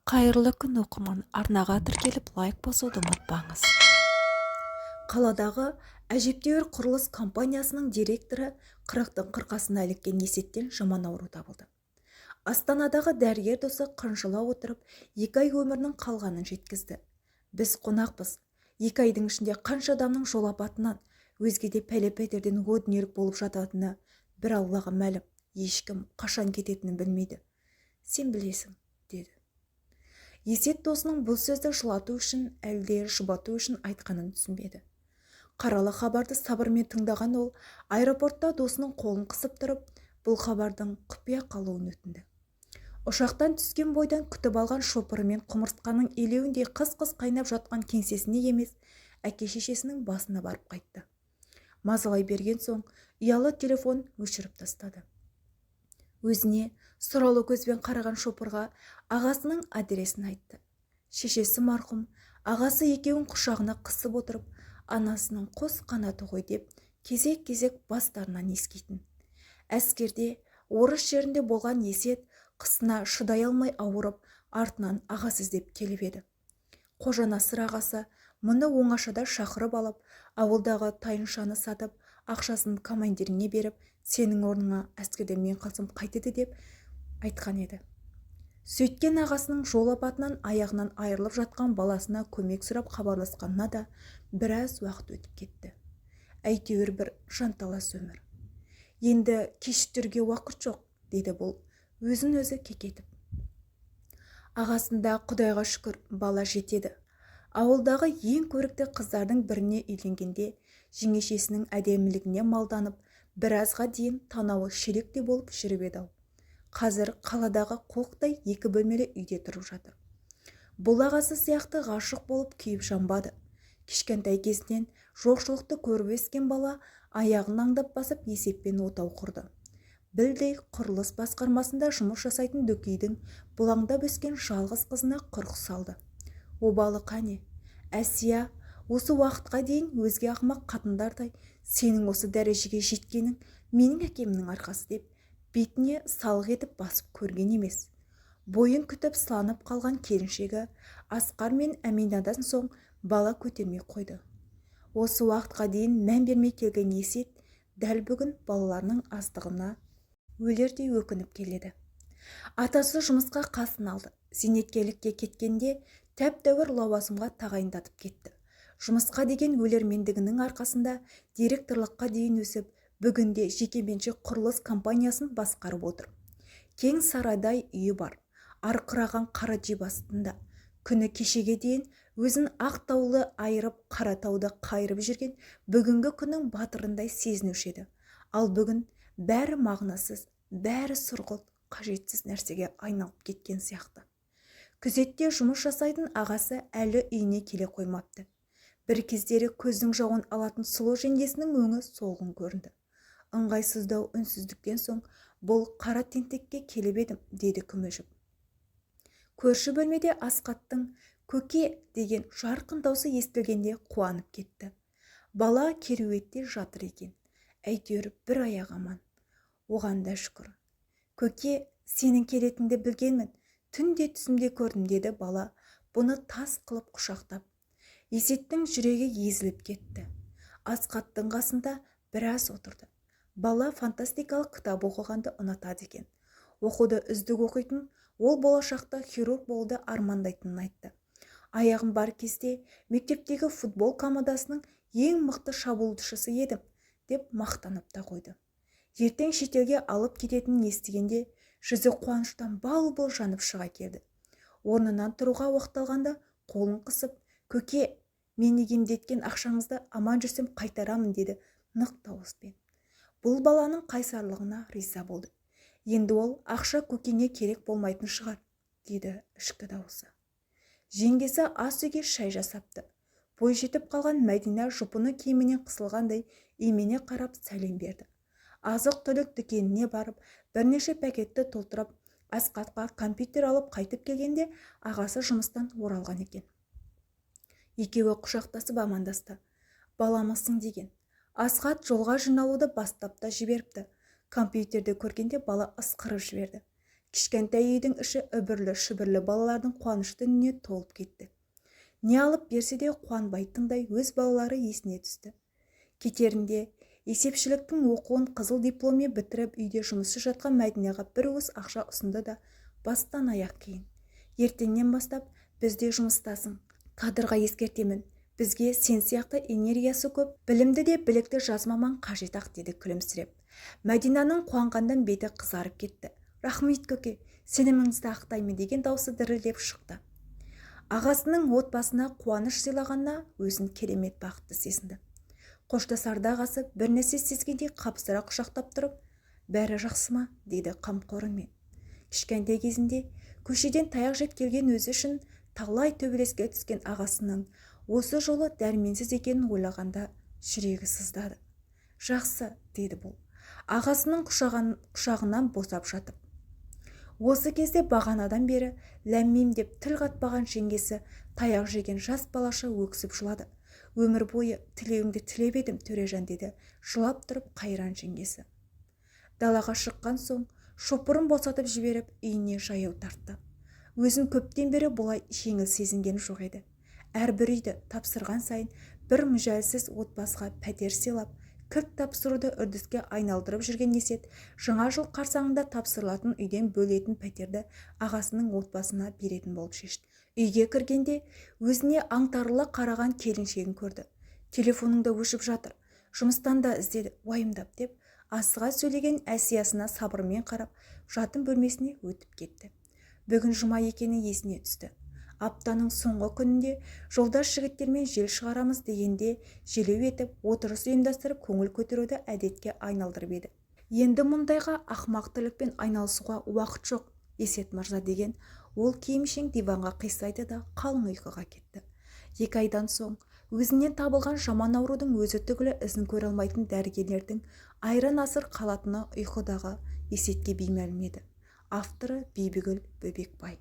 Қайырлы күн, оқырман! Арнаға тіркеліп, лайк басуды ұмытпаңыз. Қаладағы әжептәуір құрылыс компаниясының директоры 40-тың қырқасына іліккен Есеттен жаман ауру табылды. Астанадағы дәрігер досы қынжыла отырып, 2 ай өмірінің қалғанын жеткізді. Біз қонақпыз. 2 айдың ішінде қанша адамның жол апатынан, өзге де пәле-пәтерден о дүниелік болып жататыны бір Аллаға мәлім. Ешкім қашан кететінін білмейді. Сен білесің, деді. Есет досының бұл сөзді жылату үшін, әлде жұбату үшін айтқанын түсінбеді. Қаралы хабарды сабырмен тыңдаған ол аэропортта досының қолын қысып тұрып, бұл хабардың құпия қалуын өтінді. Ұшақтан түскен бойдан күтіп алған шопырымен құмырсқаның илеуіндей қыз-қыз қайнап жатқан кеңсесіне емес, әке-шешесінің басына барып қайтты. Мазалай берген соң ұялы телефон өшіріп тастады. Өзіне сұраулы көзбен қараған шопырға ағасының адресін айтты. Шешесі марқұм, ағасы екеуін құшағына қысып отырып, анасының қос қанаты ғой деп кезек-кезек бастарынан иіскейтін. Әскерде, орыс жерінде болған Есет қысына шыдай алмай ауырып, артынан ағасы іздеп келіп еді. Қожанасыр ағасы мұны оңашада шақырып алып, ауылдағы тайыншаны сатып, ақшасын командиріңе беріп, сенің орныңа әскерде мен қалсам қайтеді деп айтқан еді. Сөйткен ағасының жол апатынан аяғынан айырылып жатқан баласына көмек сұрап хабарласқанына да біраз уақыт өтіп кетті. Әйтеуір бір жанталас өмір. Енді кешіктіруге уақыт жоқ, деді бұл өзін өзі кекетіп. Ағасында, құдайға шүкір, бала жетеді. Ауылдағы ең көрікті қыздардың біріне үйленгенде жеңешесінің әдемілігіне малданып, біразға дейін танауы шелектей болып жүріп еді-ау. Қазір қаладағы қоқтай екі бөлмелі үйде тұрып жатыр. Бұл ағасы сияқты ғашық болып күйіп жанбады. Кішкентай кезінен жоқшылықты көріп өскен бала аяғын аңдап басып, есеппен отау құрды. Білдей құрылыс басқармасында жұмыс жасайтын Дөкейдің бұлаңдап өскен жалғыз қызына құрық салды. Обалы қане, Әсия осы уақытқа дейін өзге ақымақ қатындардай сенің осы дәрежеге жеткенің менің әкемнің арқасы деп бетіне салық етіп басып көрген емес. Бойын күтіп сыланып қалған келіншегі Асқар мен Әминадан соң бала көтермей қойды. Осы уақытқа дейін мән бермей келген Есет дәл бүгін балаларының аздығына өлердей өкініп келеді. Атасы жұмысқа қасын алды. Зейнеткерлікке кеткенде тәп-тәуір лауазымға тағайындатып кетті. Жұмысқа деген өлермендігінің арқасында директорлыққа дейін өсіп, бүгінде жекеменшік құрылыс компаниясын басқарып отыр. Кең сарайдай үйі бар, арқыраған қара джип астында. Күні кешеге дейін өзін ақ таулы айырып, қара тауды қайырып жүрген бүгінгі күннің батырындай сезінуші еді. Ал бүгін бәрі мағынасыз, бәрі сұрғылт, қажетсіз нәрсеге айналып кеткен сияқты. Күзетте жұмыс жасайтын ағасы әлі үйіне келе қоймапты. Бір кездері көздің жауын алатын сұлу жеңгесінің өңі солғын көрінді. Ыңғайсыздау үнсіздіктен соң бұл: «Қара тентекке келіп едім», – деді күмілжіп. Көрші бөлмеде Асқаттың «Көке» деген жарқын даусы естілгенде қуанып кетті. Бала кереуетте жатыр екен. Әйтеуір бір аяғы аман. Оған да шүкір. «Көке, сенің келетініңді білгенмін. Түнде түсімде көрдім», – деді бала бұны тас қылып құшақтап. Есеттің жүрегі езіліп кетті. Асқаттың қасында біраз отырды. Бала фантастикалық кітап оқығанды ұнатады екен. Оқуды үздік оқитын ол болашақта хирург болуды армандайтынын айтты. Аяғым бар кезде мектептегі футбол командасының ең мықты шабуылшысы едім деп мақтанып та қойды. Ертең шетелге алып кететінін естігенде жүзі қуаныштан бал-бұл жанып шыға келді. Орнынан тұруға оқталғанда қолын қысып: «Көке, мені емдеткен ақшаңызды аман жүрсем қайтарамын», – деді нық дауыспен. Бұл баланың қайсарлығына риза болды. Енді ол ақша көкеңе керек болмайтын шығар, деді ішкі дауысы. Жеңгесі ас үйге шай жасапты. Бой жетіп қалған Мәдина жұпыны киімінен қысылғандай имене қарап сәлем берді. Азық-түлік дүкеніне барып, бірнеше пакетті толтырып, Асқатқа компьютер алып қайтып келгенде ағасы жұмыстан оралған екен. Екеуі құшақтасып амандасты. Баламысың деген. Асқат жолға жиналуды бастап та жіберіпті. Компьютерді көргенде бала ысқырып жіберді. Кішкентай үйдің іші үбірлі-шүбірлі балалардың қуанышты үніне толып кетті. Не алып берсе де қуанбайтындай өз балалары есіне түсті. Кетерінде есепшіліктің оқуын қызыл дипломмен бітіріп, үйде жұмыссыз жатқан Мәдинаға бір уыс ақша ұсынды да, бастан аяқ киін. Ертеңнен бастап бізде жұмыстасың. Кадрға ескертемін. Бізге сен сияқты энергиясы көп, білімді де білікті жас маман қажет-ақ, деді күлімсіреп. Мәдинаның қуанғаннан беті қызарып кетті. Рахмет, көке, сеніміңізді ақтаймын, деген даусы дірілдеп шықты. Ағасының отбасына қуаныш сыйлағанына өзін керемет бақытты сезінді. Қоштасарда ағасы бір нәрсе сезгендей қапсыра құшақтап тұрып, бәрі жақсы ма, деді қамқорымен. Кішкентай кезінде көшеден таяқ жеп келген өзі үшін талай төбелеске түскен ағасының осы жолы дәрменсіз екенін ойлағанда жүрегі сыздады. Жақсы, деді бұл, ағасының құшағынан босап жатып. Осы кезде бағанадан бері ләм-мим деп тіл қатпаған жеңгесі таяқ жеген жас балаша өксіп жылады. Өмір бойы тілеуіңді тілеп едім, Төрежан, деді жылап тұрып қайран жеңгесі. Далаға шыққан соң шопырын босатып жіберіп, үйіне жаяу тартты. Өзін көптен бері бұлай жеңіл сезінген жоқ еді. Әрбір үйді тапсырған сайын бір мүжәлсіз отбасыға пәтер сыйлап, кілт тапсыруды үрдіске айналдырып жүрген Есет жаңа жыл қарсаңында тапсырылатын үйден бөлетін пәтерді ағасының отбасына беретін болып шешті. Үйге кіргенде өзіне аңтарыла қараған келіншегін көрді. Телефоның да өшіп жатыр, жұмыстан да іздеді, уайымдап деп, асыға сөйлеген Әсиясына сабырмен қарап, жатын бөлмесіне өтіп кетті. Бүгін жұма екені есіне түсті. Аптаның соңғы күнінде жолдас жігіттермен жел шығарамыз дегенде желеу етіп, отырыс ұйымдастырып көңіл көтеруді әдетке айналдырып еді. Енді мұндайға ақымақ тірлікпен айналысуға уақыт жоқ, Есет мырза, деген ол киімшең диванға қисайды да қалың ұйқыға кетті. 2 айдан соң өзінен табылған жаман аурудың өзі түгілі ізін көре алмайтын дәрігерлердің айран асыр қалатыны ұйқыдағы Есетке беймәлім еді. Авторы Бибігүл Бөбекбай.